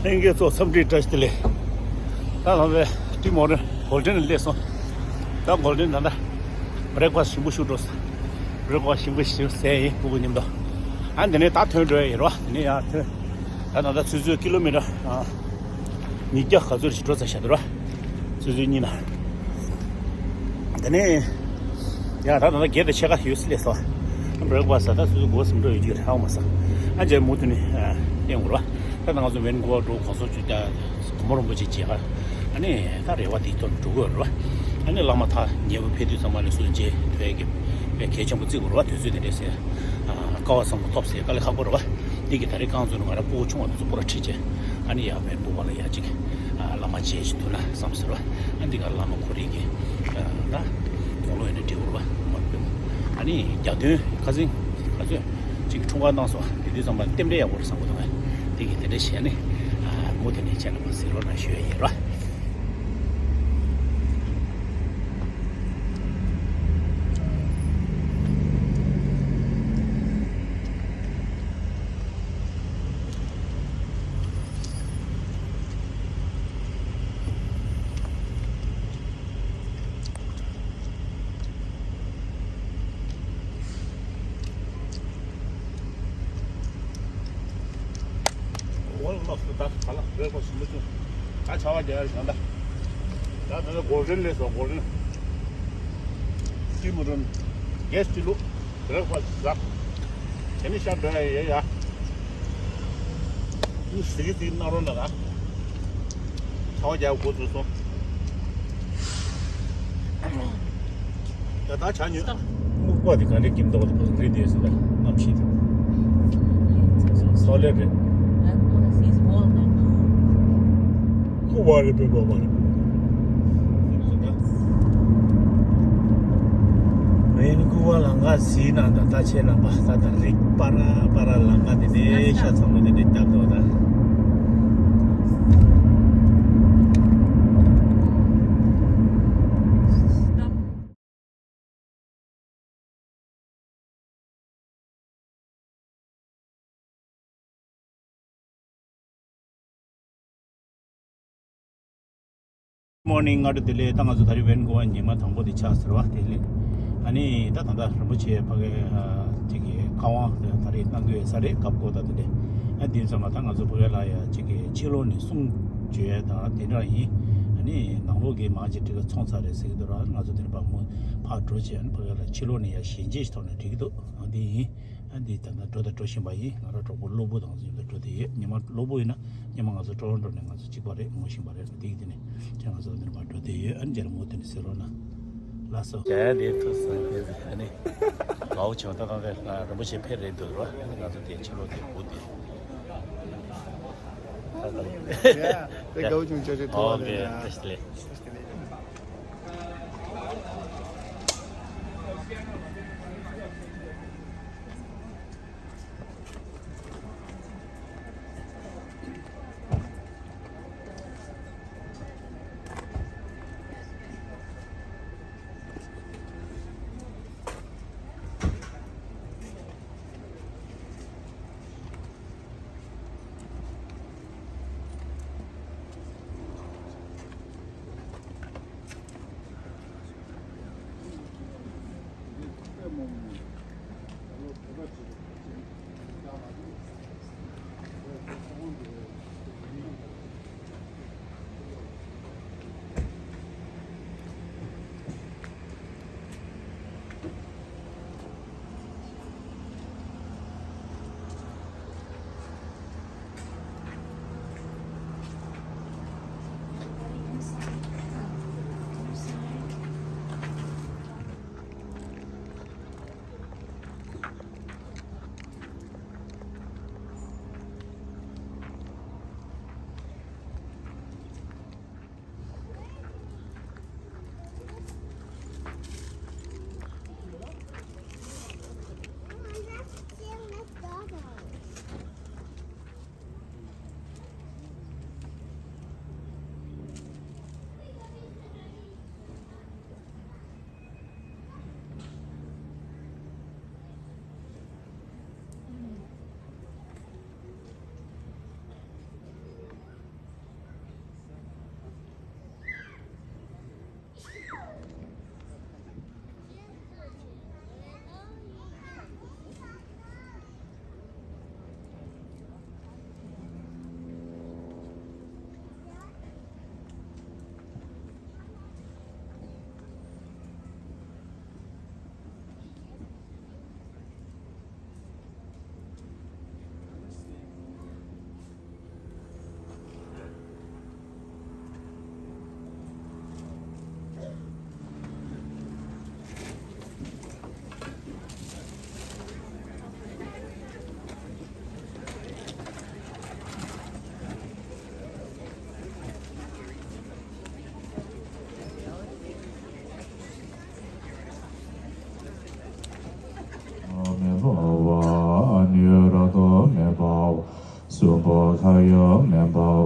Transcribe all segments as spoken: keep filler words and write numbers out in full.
ལྷན་རྒྱས་ཚོ་འཚམས་འདྲི་བཀྲ་ཤིས་བདེ་ལེགས། ད་ལམ་པའི་ཊིམ་ཧོ་ཊེལ་གོལ་ཌེན་ལ་སླེབས་སོང་། ད་གོལ་ཌེན་ད་ལྟ་བྷི་རེག་ཕ་སི་ཞིམ་པོ་ཞིག་འགྲོ་ས། བྷི་རེག་ཕ་སི་ཞིམ་པོ་ཞིག་ཟས་ཡིན་སྤུ་གུ་མཉམ་དུ། ཨ་འདི་ནས་ད་ཐོན་འགྲོ་ཡ་ཡིན་རོ། འདི་ནས་ཡར་ཐོན། ད་ད་ལྟ་ཆུ་ཚོད་ཀི་ལོ་མི་ཊར་ཨ་ཉིས་བརྒྱ་ག་ཚོད་ཞིག་འགྲོ་ཚར་བཞག་འདུག་རོ། ཆུ་ཚོད་གཉིས་ན། དེ་ནས་ཡང་ད་ད་ལྟ་བརྒྱད་དང་ཕྱེད་ཀ་ཡོད་སྲིད་ལས་སོ། བྷི་རེག་ཕ་སི་ད་ཆུ་ཚོད་དགུ་པ་ཙམ་འགྲོ་ཡོད་ཀྱི་རེད། ཧ་གོ་མ་སོང་། ཨ་རྗེས་མུ་མཐུད་ནས་བསྟན་དགོས་རེད་པ། ད་ང་ཚོ་ཝན་གོ་བ་འགྲོ་གོང་ས་མཆོག་ད་གོང་མ་རིན་པོ་ཆེ་མཇལ་ཁ། ཨ་ནི་ད་རེ་བ་དེ་ཐོག་འགྲོ་དགོས་རེད་པ། ཨ་ནི་བླ་མ་ཐར་ཉེ་བོ་ཕེབས་དུས་ཚང་མ་ལ་སུ་མཇལ་ཐུབ་ཡ་གི་དཔེ་གལ་ཆེན་པོ་བརྩི་དགོས་རེད་པ། དུས་ཚོད་དེ་འདྲས་ཟེར། སྐལ་བ་བཟང་པོ་ཐོབ་ཟེར་དཀའ་ལས་ཁག་པོ་རེད་པ། འདི་གི་ད་རེས་རྐང་བཙུགས་ནས་ང་རང་སྤུ་གུ་ཆུང་བ་དེ་ཚོ་པུ་ར་ཁྲིད་བྱས། ཨ་ནི་ཡར་བན་ཀུ་ཝར་ལ་ཡར་ཅིག་ཨ་བླ་མ་མཇལ་ཅིག་ཐུབ་ན་བསམ་ཟེར་བ། ཨ་འདི་ག་བླ་མ་ཁོ་རང་གི་ཨ་ད་དགུང་ལོ་ཡིན་ན་འབྲི་བོར་བ་མ་རེད་པས། ཨ་ནི་རྒྱ་སྟོན་ཁ་སང་ག་ཚོད་ཅིག་འཁྲུངས་སྐར་གནང་སོང་། དེ་དུས་ཙམ་པ་རྟེན་འབྲེལ་ཡག་པོ་རེད་བསམ་གི་འདུག་ཨ། འདི་གི་དེ་འདྲ་བྱས་ནས་ཨ་མུ་མཐུད་ནས་ཁྱེད་རྣམ་པ་གཟིགས་རོགས་གནང་ཞུ་ཡ་ཡིན་རོ། འོ་ལགས་སོ། ད་ག་ལ་བྷི་རེག་ཕ་སི་མི་ཐུབ། ད་ཆར་པ་རྒྱག་ཡ་རེད་ད། ད་ད་ལྟ་གོལ་ཌེན་སླེབས་སོང་། གོལ་ཌེན་ཊིམ་ཧོ་ཊེལ་གེ་སི་ཊི་ལུ་བྷི་རེག་ཕ་སི་ཟ། དེ་ནས་ཤར་འགྲོ་ཡ་ཡོད་ཡ། ཨུ་ཟི་གི་ཟི་གི་གནང་རོགས་གནང་། ད་ཆར་པ་རྒྱག་འགོ་ཚུགས་སོང་། ཡ་ད་ཆ་ཉོས། སྨུག་པ་དེ་ག་འདྲས་ཀྱིན་འདུག་དེ་རི་དེ་སུ་ད་གནམ་གཤིས་དེ་སོག་ལེ་རེད། ཁུ་བ་རེད་པས་པ་བ་རེད། ཝན་ཀུ་ཝར་ལམ་ཁ་གཟིགས་གནང་དང་། ད་ཁྱེད་རྣམ་པ་ད་ལྟ་རི་པ་ར་པ་ར་ལམ་ཁ་དེ་འདྲའི་ཤ་ཚ་པོ་དེ་འདྲའི་བརྒྱབ་འདུག་ད། མོར་ནིང་། སྔ་དྲོ་བདེ་ལེགས། ད་ང་ཚོ་ད་རེས་ཝན་ཀུ་ཝར་ཉི་མ་དང་པོ་དེ་ཆགས་ཟེར་བ་དེ་ལས། ཨ་ནི་ད་ད་ལྟ་རིན་པོ་ཆེ་ཕ་གི་ཨ་ཅིག་གི་ཁ་དབང་ད་རེས་གནང་གི་ཡོད་ས་རེད། སྐབས་འགོ་ད་དེ་འདྲས། ཨ་དེ་ཙམ་ལ་ད་ང་ཚོ་ཕ་གི་ལ་ཡ་ཅིག་གི་ཕྱི་ལོགས་ནས་གསུང་བརྗོད་ཡ་ད་དེ་འདྲ་ཡིན། ཨ་ནི་ནང་ལོགས་ཀྱི་མང་ཆེ་ཏིག་ཙམ་ཚོང་ཚར་རེད་ཟེར་གི་འདུག་ར། ང་ཚོ་དེ་འདྲ་ཕར་མོ་ཕར་འགྲོ་བྱས། ཨ་ནི་ཕ་གི་ལ་ཕྱི་ལོགས་ནས་ཡ་ཞལ་འབྱེད་ཞིག་ཐོག་ནས་འགྲིག་གི་འདུག། ཨ་འདི་ཡིན། ཨ་འདི་ད་ལྟ་འགྲོ་དང་འགྲོ་བཞིན་པ་ཡིན། ང་རང་གྲོགས་པོ་གློ་བུར་དང་མཉམ་དུ་འགྲོ་དེ་ཡོད། ཉི་མ་གློ་བུར་ཡིན་ན་ཉི་མ་ང་ཚོ་ཊོ་རོན་ཊོ་ནས་ང་ཚོ་གཅིག་པ་རེད། ངོ་ཤེས་པ་རེད། དེ་ཡིན་དེ་ནས་ཁྱེད་ང་ཚོ་འདིར་མར་འགྲོ་དེ་ཡོད། ཨ་ནི་རྗེས་ལ་མུ་མཐུད་ནས་གཟིགས་རོགས་གནང་། ལགས་སོ། ཡ་ཡ་འདི་ཐུགས་སུ་ཕེབས་ཟིན། ཨ་ནི་དགའ་བོ་བྱུང་། ད་ད་ད་རིན་པོ་ཆེ་ཕེབས་རེད་འདུག་རོ། ཨ་ནི་ང་ཚོ་དེ་ཕྱི་ལོགས་དེ་སྒུག་དེ། ད་ད་ཡ་དེ་དགའ་བོ་བྱུང་། ཅོ་ཅོ་ཐུགས་ཨོ་རེད་ལ། ལགས་སོ།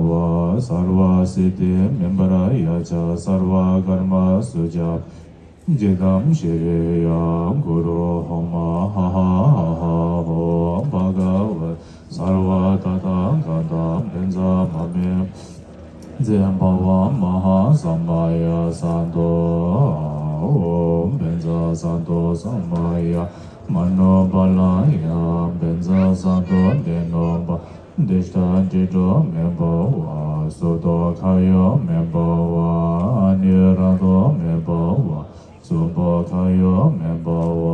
བ། སརྦ་སིདྡྷི་མེ་འབར་ཡ་ཙྪ། སརྦ་ཀརྨ་སུ་ཅ། ཇི་ཏམ་ཤྲི་ཡ་གུ་རུ་ཧཱུྃ། ཧ་ཧ་ཧ་ཧ་ཧཱུྃ། བྷ་ག་ཝ། སརྦ་ཏ་ཐཱ་ག་ཏ་བཛྲ་མ་མེ། ཛེ་བྷ་ཝ་མ་ཧཱ་ས་མ་ཡ་ས་ཏྭ། ཨོཾ་བཛྲ་སཏྭ་ས་མ་ཡ་མ་ནོ་པཱ་ལ་ཡ། བཛྲ་སཏྭ་ཏེ་ནོ་པ་ཏིཥྛ། ཏྲི་ཏོ་མེ་བྷ་ཝ། སུ་ཏོ་ཁ་ཡོ་མེ་བྷ་ཝ། ཨ་ནུ་ར་ཏོ་མེ་བྷ་ཝ། སུ་པོ་ཁ་ཡོ་མེ་བྷ་ཝ།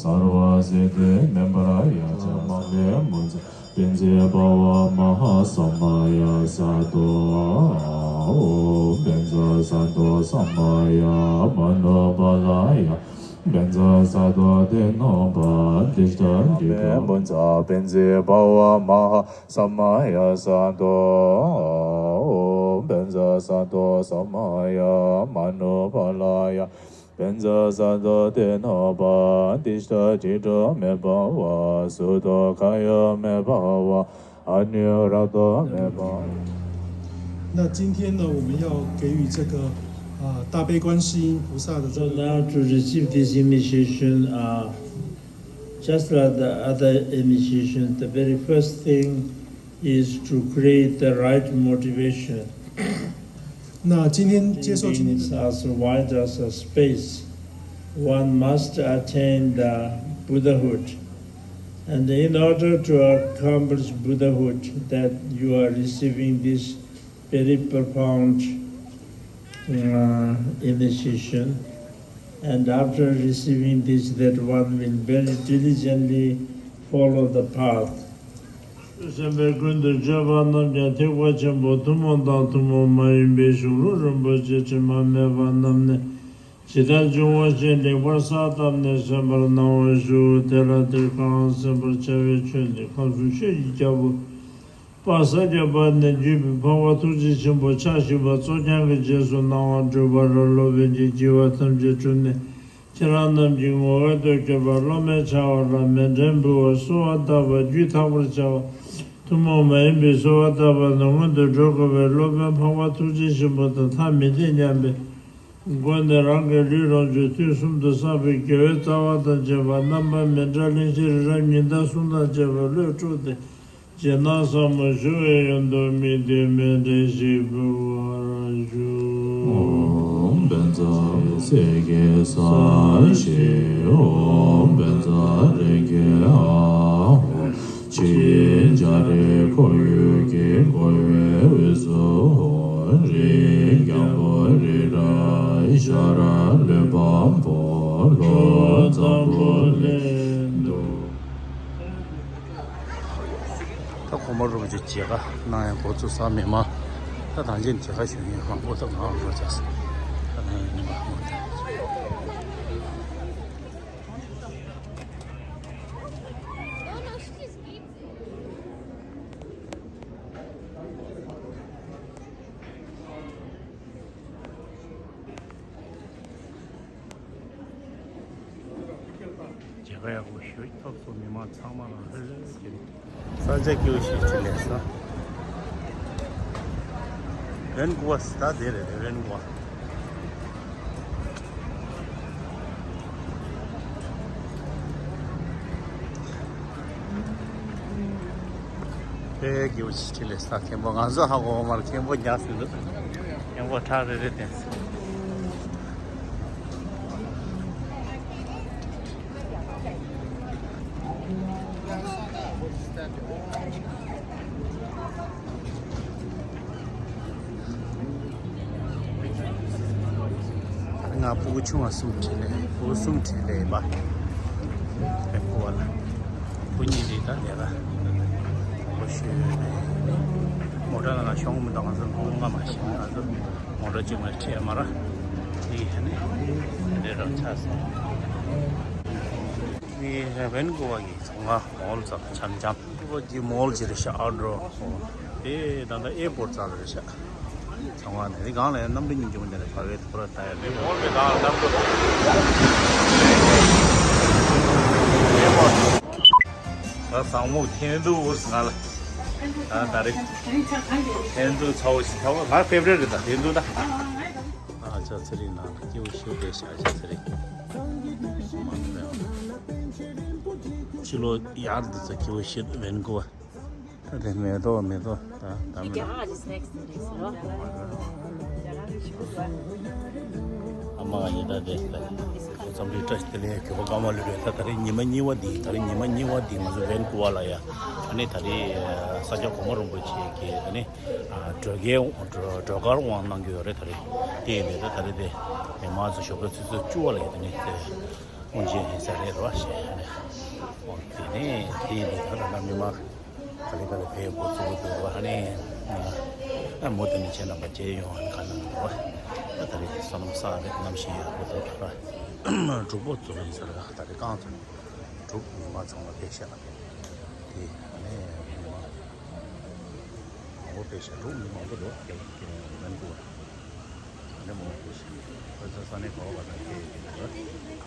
སརྦ་སིདྡྷི་མེ་འབར་ཡ་ཙྪ། མ་མེ་མུ་ཛ། བཛྲ་བྷ་ཝ་མ་ཧཱ་ས་མ་ཡ་ས་ཏྭ། ཨོཾ་བཛྲ་སཏྭ་ས་མ་ཡ་མ་ནོ་པཱ་ལ་ཡ། བཛྲ་སཏྭ་ཏེ་ནོ་པ་ཏིཥྛ། ཏྲི་ཏོ་མེ་མུ་ཛ། བཛྲ་བྷ་ཝ་མ་ཧཱ་ས་མ་ཡ་ས་ཏྭ། ཨོཾ་བཛྲ་སཏྭ་ས་མ་ཡ་མ་ནོ་པཱ་ལ་ཡ། བཛྲ་སཏྭ་ཏེ་ནོ་པ་ཏིཥྛ། ཏྲི་ཏོ་མེ་བྷ་ཝ། སུ་ཏོ་ཁ་ཡོ་མེ་བྷ་ཝ། ཨ་ནུ་ར་ཏོ་མེ་བྷ་ཝ། 那今天呢，我们要给予这个呃大悲观世音菩萨的这 So 个 now to receive this initiation, uh, just like the other initiation, the very first thing is to create the right motivation. 那今天接受今天的 Beings as wide as a space, one must attain the Buddhahood. And in order to accomplish Buddhahood, that you are receiving this very profound uh, initiation. And after receiving this, that one will very diligently follow the path. སེམས་དཔའི་ཀུན་ཏུ་སྤྱོད་པ་རྣམས་ཀྱང་ཐེག་པ་ཆེན་པོ་ཐུན་མོང་དང་ཐུན་མོང་མ་ཡིན་པའི་གཞུང་ལུགས་རིན་པོ་ཆེ་དྲི་མ་མེད་པ་རྣམས་ནི། ཇི་ལྟར་འབྱུང་བ་བཞིན་ལེགས་པར་གསལ་བཏབ་ནས་གསན་པར་གནང་བར་ཞུ། དེ་ལ་དེར་གང་གསན་པར་བྱ་བའི་ཆོས་འདི་ཁམས་གསུམ་ཆོས་ཀྱི་རྒྱལ་པོ་དཔལ་ས་སྐྱ་པ་ནས་བརྒྱུད་པའི་འཕགས་པ་ཐུགས་རྗེ་ཆེན་པོ་ཕྱག་བཞི་པ་གཙོ་རྐྱང་གི་རྗེས་སུ་གནང་བ་སྒྲུབ་པར་སློབ་པའི་གི་བགྱི་བ་ཐམས་ཅད་གྲུབ་ནས་ཁྱེད་རང་རྣམས་ཀྱི་ངོ་བོ་དུ་གྱུར་པ་སློབ་མའི་བྱ་བ་ལ་མཎྜལ་འབུལ་བར་གསོལ་བ་བཏབ་པ་རྒྱུད་ཐག་པར་བྱ་བ། ཐུན་མོང་མ་ཡིན་པའི་གསོལ་བ་བཏབ་པ་ནི་སྔོན་དུ་འགྲོ་དགོས་པའི་སློབ་དཔོན་འཕགས་པ་ཐུགས་རྗེ་ཆེན་པོ་དང་ཐ་མི་དད་མཉམ་པའི་སྒོ་ནས་རང་གི་ལུས་ལོངས་སྤྱོད་དུས་གསུམ་དུ་བསགས་པའི་དགེ་བའི་རྩ་བ་དང་བཅས་པ་རྣམ་པ་མི་འདྲ་གླེང་གཞི་རི་རབ་ཉི་ཟླ་གསུམ་དང་བཅས་པ་བློས་སྤྲུགས་ཏེ་རྗེས་གནང་ཟབ་མོ་ཞུ་བའི་ཡོན་དུ་དམིགས་ཏེ་མཎྜལ་ཞིག་འབུལ་བར་ཞུ། ཨོཾ་བཛྲ་ས་ཀྱེ་ས་ཞེས། ཨོཾ་བཛྲ་རེ་ཀེ་ཨཱཿཧཱུྃ། ཕྱི་ཡི་འཇའ་རིས་ཁོར་ཡུག་གི་འཁོར་བའི་དབུས་སུ་ཧཱུྃ། རིགས་རྒྱལ་པོ་རི་རབ་ཤར་ལུས་འཕགས་པོ་ལྷོ་འཛམ་བུ་གླིང་དུ། ད་གོང་མ་རིན་པོ་ཆེ་མཇལ་ཁ་གནང་ཡང་འགོ་ཚུགས་ས་མི་མང་། ད་ཐང་ཆེན་མཇལ་ཁ་ཞུ་མཁན་མང་པོ་ད་ང་འགོ་ཚུགས་ས། ད་ནང་ཡིན་ནི་མ་འོང་། མཇལ་ཁ་ཡག་པོ་ཞུ་ཐོབ་སོང་། མི་མང་ཚང་མ་ལ་ལྷོད་ལྷོད་བྱས། ས་ཆ་སྐྱིད་པོ་ཞིག་ཅིག་སླེབས་སོང་། རེན་གོ་བ་ད་དེ་རེད། རེན་གོ་བ། དཔེ་སྐྱིད་པོ་ཞིག་སླེབས་སོང་། མཁན་པོ་ང་ཚོ་ཧ་གོ་མ་རེད། མཁན་པོ་ཉག་ཟིན་འདུག་མཁན་པོ་ཁྲ་རེ་རེ་བསྟན་སོང་། ད་ང་ཕྲུ་གུ་ཆུང་བ་གསུམ་ཁྲིད་ལས། ཕྲུ་གུ་གསུམ་ཁྲིད་ལས་ཡིན་པ། ཕྲུ་གུ་བ་ལ། ཕྲུ་གུ་གཉིས་དེ་ད་ལས་ཀ་མང་པོ་ཞིག་ཡོད་རེད། མོ་ཊ་ནང་ལ་ཤོང་མི་འདུག་ང་ཚོ་ཕྲུ་གུ་ལྔ་མ་ཤེས། ང་ཚོ་མོ་ཊ་གཅིག་མ་ཁྲིད་མ་ར། དེ་ཡིན་ནི་དེ་རང་ཆགས་སོང་། ནི་རེན་གོ་བ་གི་ཚོང་ཁང་མོལ་ཙམ་འཆམ་འཆམ། ཀུ་པ་གི་མོལ་ཅིག་རེད་ཤག་ཨའོ་ཌོར་མོལ། དེ་ད་ལྟ་ཨེར་པོར་ཊི་རྩ་ལ་རེད་ཤག་ཚང་མ་ནས་རི་སྒང་ལ་གནམ་གྲུ་སྙིང་རྗེ་མོ་དེ་ལ་བབས་པའི་ཐོ་ར་ལྟ་ཡ་རེད། མོལ་གི་སྒང་ལ་གནམ་གྲུ། ཨེར་པོར་ཊི། ད་བཟང་མོ་ཁྱེད་འདུག་ང་ལ། ད་ད་རེད། ཧན་རྡུ་ཚ་བོ་ཞིག་ཚ་བོ་ང་ཕེབ་རེད་རེད། ད་ཧན་རྡུ་ད། ཨ་ཅག་ཚེ་རིང་ནང་སྐྱེ་བོ་ཤི་བསྡད་ཤག་ཨ་ཅག་ཚེ་རིང་། ཕྱི་ལོ་ཡར་འདི་ཚ་སྐྱེ་བོ་ཤི་བན་གོ་བ། ད་དེ་མེ་ཏོག་མེ་ཏོག་ད་ད་མེ་ཏོག་ཨ་མ་ཡིན་ད་དེ་ད་འཚམས་འདྲི་བཀྲ་ཤིས་བདེ་ལེགས། གུས་པ་ཀརྨ་ལོས་རེད། ད་ད་རེས་ཉི་མ་གཉིས་པ་འདི་ད་རེས་ཉི་མ་གཉིས་པ་འདི་ང་ཚོ་བན་ཀུ་ཝར་ལ་ཡ་ཨ་ནི་ད་རེས་ས་སྐྱ་གོང་མ་རིན་པོ་ཆེ་གི་ད་ནི་སྒྲོལ་དཀར་སྒྲོལ་དཀར་དབང་གནང་གི་ཡོད་རེད། ད་རེས་དེ་ཡིན་དུས་ད་ད་རེས་དེ་མི་མང་ཚོ་ཞོགས་པའི་ཆུ་ཚོད་བཅུ་པ་ལ་ཡ་ད་ནི་དེ་དབང་ཆེན་ཡིན་ས་རེད་རེད་བ་ཞེས་ཨ་ནི་དེ་ནས་དེ་ཡིན་དུས་ད་ད་ལྟ་མི་མང་ག་ལེ་ག་ལེ་ཕེབས་འགོ་ཚུགས་འདུག་བ། ཨ་ནི་ཨ་མོ་དེ་ནི་ཁྱེད་རྣམ་པ་མཇལ་ཡོང་ཨ་ནི་ག་ནང་འདུག་བ། ད་ད་རེས་བསོད་ནམས་བསགས་རེད། གནམ་གཤིས་ཡག་པོ་འདུག་ད་ར་འབྲུག་པོ་ཚོ་ཡིན་ས་རེད། ད་རེས་རྐང་ཚོ་འབྲུག་མི་མང་ཚང་མ་ཕེབས་ཤག་དེ་ཨ་ནི་མི་མང་མང་པོ་ཕེབས་ཤག་འབྲུག་མི་མང་པོ་འདུག་དེ་མི་མང་པོ་ཨ་ནི་མང་པོ་ཕེབས་ཤག་ཁོ་ཚོ་ས་གནས་ག་བ་ག་ནས་ཕེབས་ཡོད་ཀྱི་འདུག་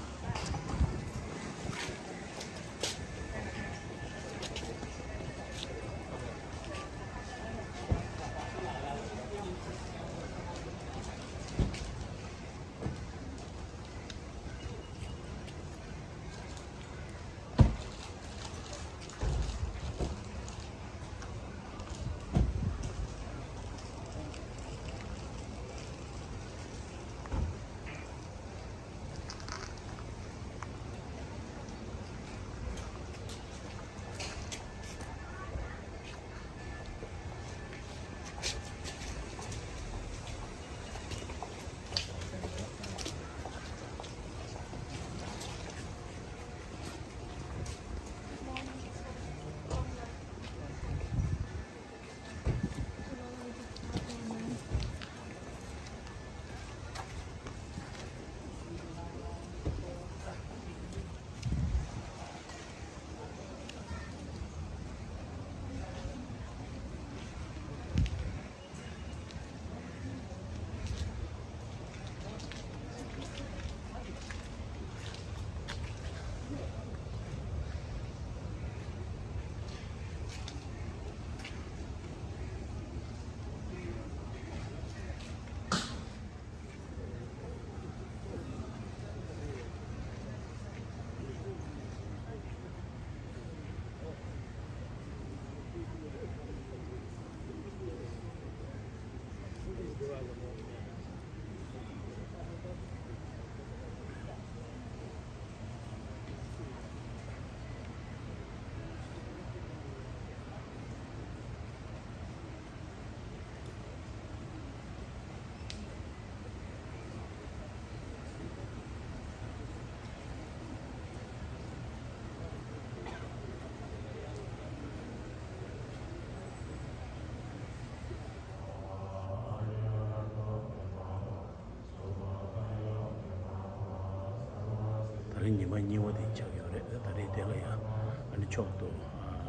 ད་རེས་ཉི་མ་གཉིས་པ་དེ་ཆགས་ཡོད་རེད། ད་རེས་དེ་ལ་ཡང་ཨ་ནི་མཆོག་ཏུ་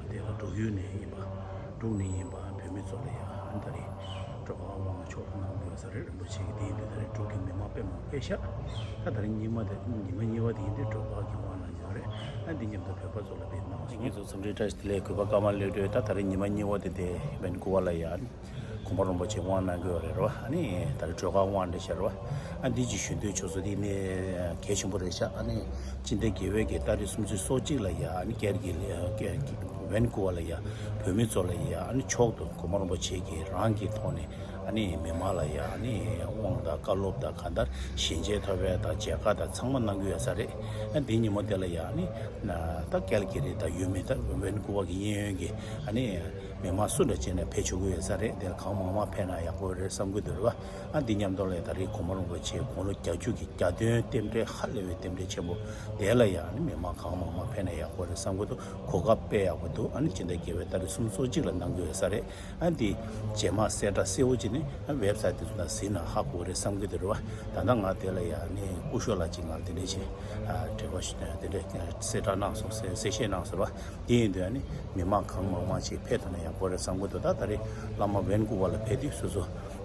དེ་ལ་འབྲུག་ཡུལ་ནས་ཡིན་པ། འབྲུག་ནས་ཡིན་པ་བོད་མི་ཚོ་ལ་ཡང་ཨ་ནི་ད་རེས་སྒྲོལ་དཀར་དབང་མཆོག་ཏུ་གནང་དགོས་ས་རེད། རིན་པོ་ཆེ་གི་དེ་ཡིན་དུས་ད་རེས་འབྲུག་གི་མི་མང་དཔེ་མང་དཔེ་ཤག་ད་ད་རེས་ཉི་མ་དེ་ཉི་མ་གཉིས་པ་དེ་ཡིན་དུས་སྒྲོལ་དཀར་གྱི་དབང་གནང་ཡོད་རེད། ཨ་འདི་མཉམ་དུ་བོད་པ་ཚོ་ལ་དཔེ་གནང་སོང་། ང་ཚོ་འཚམས་འདྲི་བཀྲ་ཤིས་བདེ་ལེགས། གུས་པ་ཀརྨ་ལོས་རེད། ད་ད་རེས་ཉི་མ་གཉིས་པ་དེ་དེ་བན་ཀུ་ཝར་ལ་ཡང་གོང་མ་རིན་པོ་ཆེ་དབང་གནང་གི་ཡོད་རེད་རོ། ཨ་ནི་ད་རེས་སྒྲོལ་དཀར་དབང་འདྲ་ཤར་བ། ཨ་འདི་ཅིག་ཞུ་འདོད་ཆོག་སོ། དེ་ནི་གལ་ཆེན་པོ་རེད་ཤག་ཨ་ནི་སྤྱི་ཟླ་བརྒྱད་པའི་གི་ཏ་རིག་སུམ་ཅུ་སོ་གཅིག་ལ་ཡ་ཨ་ནི་ཀལ་གི་ལ་ཡ་ཀལ་གི་ཝན་ཀུ་ཝར་ལ་ཡ་བོད་མི་ཚོ་ལ་ཡ་ཨ་ནི་མཆོག་ཏུ་གོང་མ་རིན་པོ་ཆེ་གི་རང་གི་ཐོག་ནས་ཨ་ནི་མི་མང་ལ་ཡ་ཨ་ནི་དབང་དང་བཀའ་སློབ་དང་གང་ལྟར་ཞལ་མཇལ་ཐོབ་པའི་དང་མཇལ་ཁ་དང་ཚང་མ་གནང་གི་ཡོད་ས་རེད། ཨ་འདི་ཉིན་མོ་དེ་ལ་ཡ་ཨ་ནི་ད་ཀལ་གི་རི་དང་ཡུལ་མི་དང་ཝན་ཀུ་ཝར་གི་གཡས་གཡོན་གི་ཨ་ནི་མི་མང་སུ་འདྲ་བྱས་ནས་ཕེབས་ཆོག་གི་ཡོད་ས་རེད། དེ་ལ་གང་མང་མང་ཕེབས་ན་ཡག་པོ་རེད་བསམ་གི་འདུག་རེད་བ། ཨ་འདི་མཉམ་དུ་ལ་ད་རེས་གོང་མ་རིན་པོ་ཆེ་དགུང་ལོ་བརྒྱད་ཅུ་གི་གྱ་སྟོན་རྟེན་འབྲེལ་ཧ་ལས་པའི་རྟེན་འབྲེལ་ཆེན་པོ་དེ་ལ་ཡང་ཨ་ནི་མི་མང་གང་མང་མང་ཕེབས་ན་ཡག་པོ་རེད་བསམ་གི་འདུག་གོ་སྐབས་དཔེ་ཡག་པོ་འདུག་ཨ་ནི་སྤྱི་ཟླ་བརྒྱད་པའི་ཏ་རིག་སུམ་ཅུ་སོ་གཅིག་ལ་གནང་གི་ཡོད་ས་རེད། ཨ་འདི་རྗེས་མ་གསལ་བསྒྲགས་གསལ་བོ་ཅིག་ནི་ཨ་ཝེབ་སའིཊ་དེ་ཚོ་ནང་གཟིགས་ན་ཧ་གོ་གི་རེད་བསམ་གི་འདུག་རེད་བ། ད་ལྟ་ང་དེ་ལ་ཡང་ཨ་ནི་སྐུ་ཞབས་ལགས་ཅིག་ང་ལ་དེ་འདྲས་བྱས་ཨ་འབྲེལ་བ་ཞུ་དེ་འདྲས་གསལ་བསྒྲགས་གནང་སོང་། གསལ་གསལ་བཤད་གནང་སོང་རེད་བ། དེ་ཡིན་དུས་ཨ་ནི་མི་མང་གང་མང་མང་ཅིག་ཕེབས་ཐུབ་ན་ཡག་པོ་རེད་བསམ་གི་འདུག་ད་ད་རེས་བླ་མ་ཝན་ཀུ་ཝར་ལ་ཕེབས་དུས་སོ་སོ་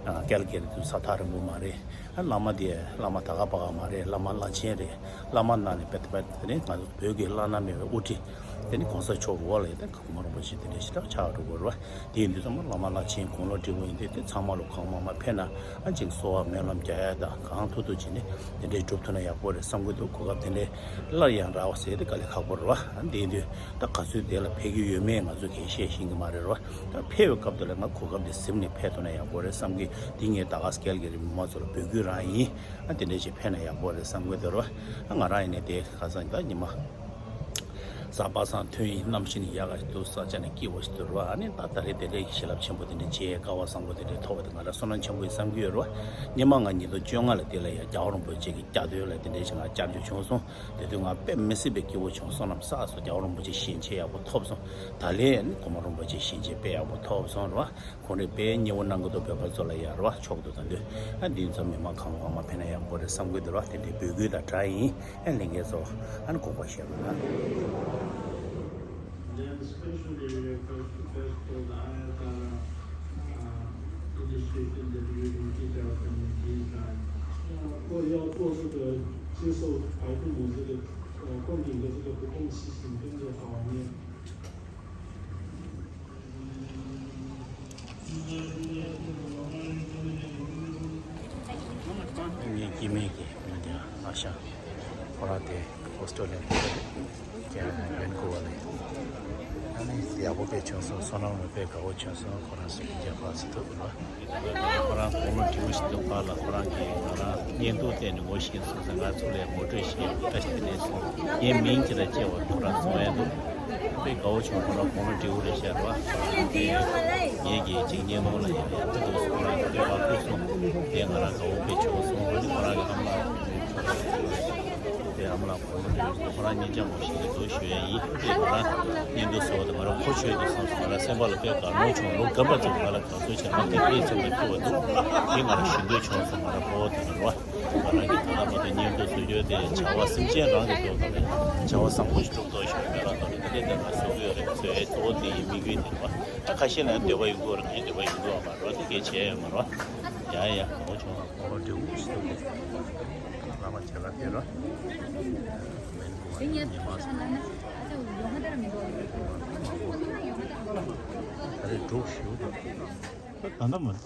ཨ་ཀལ་གི་རི་དུ་ས་ཐག་རིང་པོ་མ་རེད། ཨ་བླ་མ་དེ་བླ་མ་ད་ག་པ་ག་མ་རེད། བླ་མ་བླ་ཆེན་རེད། བླ་མ་ནང་ནས་དཔེ་དཔེ་དེ་ནས་ང་ཚོ་བོད་ཀྱི་བླ་ན་མེད་པའི་དབུ་ཁྲིད་ དེ་ནི་གོང་ས་མཆོག་གི་འོག་ལ་ཡོད་དེ་གོང་མ་རིན་པོ་ཆེ་དེ་འདྲ་ཞིག་ད་ཆགས་འགྲོ་དགོས་རེད་བ། དེ་ཡིན་དུས་ཚང་མ་བླ་མ་བླ་ཆེན་དགུང་ལོ་བགྲེས་པོ་ཡིན་དུས་དེ་ཚང་མ་ལོ་གང་མང་མང་ཕེབས་ན་ཨ་ཅིག་གསོལ་བ་སྨོན་ལམ་རྒྱག་ཡ་དང་གང་ཐུབ་ཐུབ་བྱས་ནས་དེ་འདྲས་སྒྲུབ་ཐུབ་ན་ཡག་པོ་རེད་བསམ་གྱི་འདུག་གོ་སྐབས་དེ་འདྲས་སླར་ཡང་རག་པ་ཟེར་དེ་དཀའ་ལས་ཁག་པོ་རེད་བ། ཨ་དེ་ཡིན་དུས་ད་ག་ཚོད་དེ་ལ་ཕེབས་ཀྱི་ཡོད་མེད་ང་ཚོས་གང་ཤེས་ཤེས་ཀྱི་མ་རེད་བ། ད་ཕེབས་པའི་སྐབས་དེ་ལ་ང་གོ་སྐབས་དེ་ཟིན་ནས་ཕེབས་ཐུབ་ན་ཡག་པོ་རེད་བསམ་གྱི། དེ་ངས་ད་ག་སྐལ་གྱི་རིམ་མ་ཚོ་ལ་འབོད་སྐུལ་རང་ཡིན། ཨ་དེ་འདྲས་ཞིག་ཕེབས་ན་ཡག་པོ་རེད་བསམ་གྱི་འདུག་ར། ཨ་ང་རང་ཡིན་ནས་དེ་ཁ་སང་ད་ཉི་མ་གཟའ་པ་སངས་ཐོན་ཡིན། གནམ་གཤིས་ནི་ཡག་ག་འདུག་ས་ཆ་ནས་སྐྱིད་པོ་ཞིག་འདུག་ར། ཨ་ནི་ད་ད་རེས་དེ་འདྲའི་ཞལ་ལག་ཆེན་པོ་དེ་འདྲ་བྱས་སྐལ་བ་བཟང་པོ་དེ་འདྲ་ཐོབ་པ་དེ་ང་རང་བསོད་ནམས་ཆེན་པོ་ཡིན་བསམ་གྱི་ཡོད་ར། ཉི་མ་ང་ཉིས་སྟོང་བཅོ་ལྔ་ལ་དེ་ལ་ཡ་རྒྱལ་བ་རིན་པོ་ཆེ་གི་བསྐྱར་ཟློས་ལ་དེ་འདྲའི་ཞིག་ང་བཅར་རྒྱུ་བྱུང་སོང་། དེ་དུས་ང་དཔེ་མི་སྲིད་པའི་སྐྱིད་པོ་བྱུང་། བསོད་ནམས་བསགས་སོང་། རྒྱལ་བ་རིན་པོ་ཆེ་ཞལ་མཇལ་ཡག་པོ་ཐོབ་སོང་། ད་ལན་ཨ་ནི་གོང་མ་རིན་པོ་ཆེ་ཞལ་མཇལ་དཔེ་ཡག་པོ་ཐོབ་སོང་ར། ཁོང་རེ་དཔེ་མཉེས་པོ་གནང་གི་འདུག་བོད་པ་ཚོ་ལ་ཡ་ར་བ། མཆོག་ཏུ་དང་དུས་ཨ་འདི་ཚོ་མི་མང་གང་གང་མ་ཕེབས་ན་ཡག་པོ་རེད་བསམ་གྱི་འདུག་ར། དེ་འདྲའི་འབོད་སྐུལ་དང་སྦྲགས་ཡིན། ཨ་ལྷན་རྒྱས་ཚོ་ཨ་ནི་དགོངས་པ་བཞེས་རོགས་གནང་། Then special area first, first for the higher Tara, uh, initiative that we will keep our community in time. 要做这个接受白度母这个，呃，灌顶的这个不动息行跟着法王念。 ངའི་སྐྱེ་དམན་གྱི་མི་དེ་ཨ་ཤ་ཁོ་རང་དེ་ཨོ་སི་ཀྲོ་ལི་ཡ་ནས་ཝན་ཀུ་ཝར་ལ་ཡོད། ཨ་ནི་ཡག་པོ་དཔེ་བྱུང་སོང་། བསོད་ནམས་དཔེ་དགའ་བོ་བྱུང་སོང་། ཁོ་རང་སུ་ཡིན་ཀྱང་ཕར་ཚུར་ཐུག་གི་རེད། ཁོ་རང་དགུང་ལོ་བགྲེས་པོ་ཞིག་འདུག་པ་ལ། ཁོ་རང་གིས་ང་རང་བརྙན་ཐུང་བལྟས་ནས་ངོ་ཤེས་སོང་ཟེར། ང་ཚོ་ལ་ངོ་སྤྲོད་བྱས། བཀྲ་ཤིས་བདེ་ལེགས་སོང་། ངའི་མིང་ཅི་ལ་སྐྱེ་བ་ཁོ་རང་གསུང་ཡ་འདུག་དཔེ་དགའ་བོ་བྱུང་། ཁོ་རང་དགུང་ལོ་བགྲེས་པོ་རེད་ཤག་རེད་བ། ངེད་ཀྱིས་ཅིག་བརྙན་ཐུང་ལ་ཡང་ཡག་པོ་འདུག་ཟེར། ཁོ་རང་གིས་དཔེ་བག་ཕེབས་སོང་། དེ་ང་རང་དགའ་བོ་དཔེ་བྱུང་སོང་། ཨ་ནི་ཁོ་རང་གི་ཨ་མ་ལགས་དེ་ཨ་མ་ལགས་དགུང་ལོ་བགྲེས་པོ་ཞིག་འདུག་ཁོ་རང་གཉིས་ཆ་ངོ་ཤེས་ཀྱི་འདུག་ཞུ་ཡ་ཡིན། དཔེ་ང་རང་བརྙན་ཐུང་བཟོ་བ་དང་ང་རང་གོ་ཆོད་འདུག་བསམ་སོང་། ང་རང་སེམས་པ་ལ་དཔེ་དགའ་མོ་བྱུང་། ལོ་རྒན་པ་ཚོ་ང་ལ་དགའ་ཚོར་བྱས། ང་དེ་དཔེ་སེམས་ལ་སྐྱོ་བ་འདུག་དེ་ང་རང་ཞུ་འདོད་བྱུང་སོང་། ང་རང་ཕོ་བ་དེ་ནི་རེད་བ། ང་རང་གིས་ད་ལྟ་བར་དུ་བརྙན་ཐུང་བཟོ་རྒྱུ་དེ་བྱ་བ་སེམས་ཅན་རང་གི་དོན་དུ་རེད། བྱ་བ་བཟང་པོ་ཞིག་སྒྲུབ་ཐུབ་ཤོག་མེད་པ་དང་། དེ་འདྲ་ང་བཟོ་གི་ཡོད་རེད། བཟོ་ཡའི་གཙོ་བོ་དེ་ཡིན། དམིགས་ཡུལ་དེ་རེད་བ། ད་ཁ་ཤས་ལ་འདོད་པ་ཡོང་གི་ཡོད་རེད། ངའི་འདོད་པ་ཡོང་གི་ཡོད་མ་རེད་བ། དེ་གས་བྱས་ཡོད་མ་རེད་བ། ཡ་ཡ་ཡ། ངོ་ཆུང་བ་འདྲ་བོ་ཞིག་འདུག་བླ་མ་ཁྱེད་ལ་ཕེབས་རོགས། མེན་གོ་བ་ཉི་མ་ད་རེས་འགྲོ་ཞུ་དང་། ད་ལྟ་མ།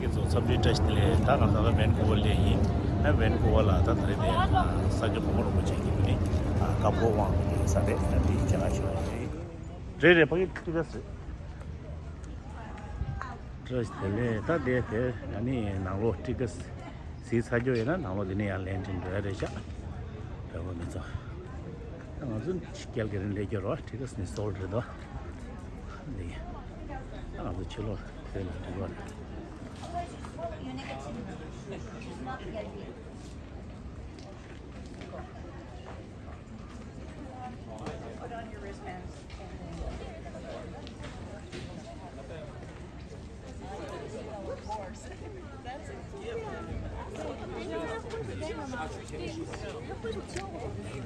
ཁྱེད་ཚོ་འཚམས་འདྲི་བཀྲ་ཤིས་བདེ་ལེགས། ད་ང་ད་ལྟ་ཝན་ཀུ་ཝར་ལ་ཡིན། ཨ་ཝན་ཀུ་ཝར་ལ་ད་ད་རེས་དེ་ས་སྐྱ་ཕོ་མོ་རིན་པོ་ཆེ་གི་མི་རེད། ཨ་ཀ་ཕོ་དབང་གི་ས་རེད། ཨ་དེ་བྱ་བ་ཞུ་བ་རེད། རེད་རེད། ཕ་གི་ཏི་ཀ་སི། བཀྲ་ཤིས་བདེ་ལེགས། ད་དེ་དེ་ཨ་ནི་ནང་ལོགས་ཏི་ཀ་སི། གཟིགས་ཚར་རྒྱུ་ཡིན་ན་ནང་ལོགས་འདི་ནས་ཡར་ལེན་ཅིང་འགྲོ་ཡ་རེད་ཤག་བོད་པ་མི་ཚོ། ང་ཚོ་ཀལ་ག་རི་ནས་སླེབས་རྒྱུ་རེད་བ། ཏི་ཀ་སི་ནས་སོལ་རེད་དོ། འདི་ང་ཚོ་ཕྱི་ལོགས་བོད་ལ་འགྲོ་རྒྱུ་རེད།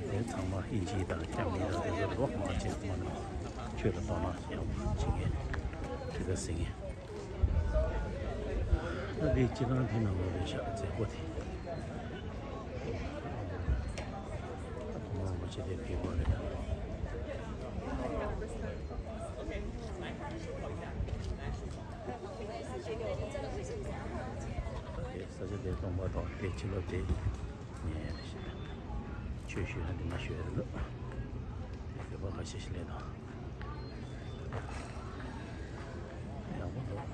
དེ་ཚང་མ་ཨིན་ཇི་དང་ཁྱམ་གྱི་ཡང་དེ་ཚོ་ལོག་མ་བྱེད་མ་ནོར། ཆོས་དང་དོ་སྣང་ཡག་པོ་བྱེད་མཁན་དེ་འདྲ་ཟེར་མཁན། ད་དེ་སྤྱི་བཏང་དེ་ནང་ལོགས་ལ་བཞག་མཛད་སྒོ་དེ། ད་གོང་མ་རིན་པོ་ཆེ་དེ་ཕེབས་པ་རེད། དེ་ས་ཆ་དེ་སྟོང་པ་དང་དེ་ཕྱི་ལོགས་དེ་ཉལ་ཡ་རེད་ཤག་ཆོས་ཞུ་ཡ་འདི་མ་ཞུ་ཡ་རེད་འདུག་དེ་བོད་པ་ཁ་ཤས་ཤིག་སླེབས་དང་། ཡག་པོ་འདུག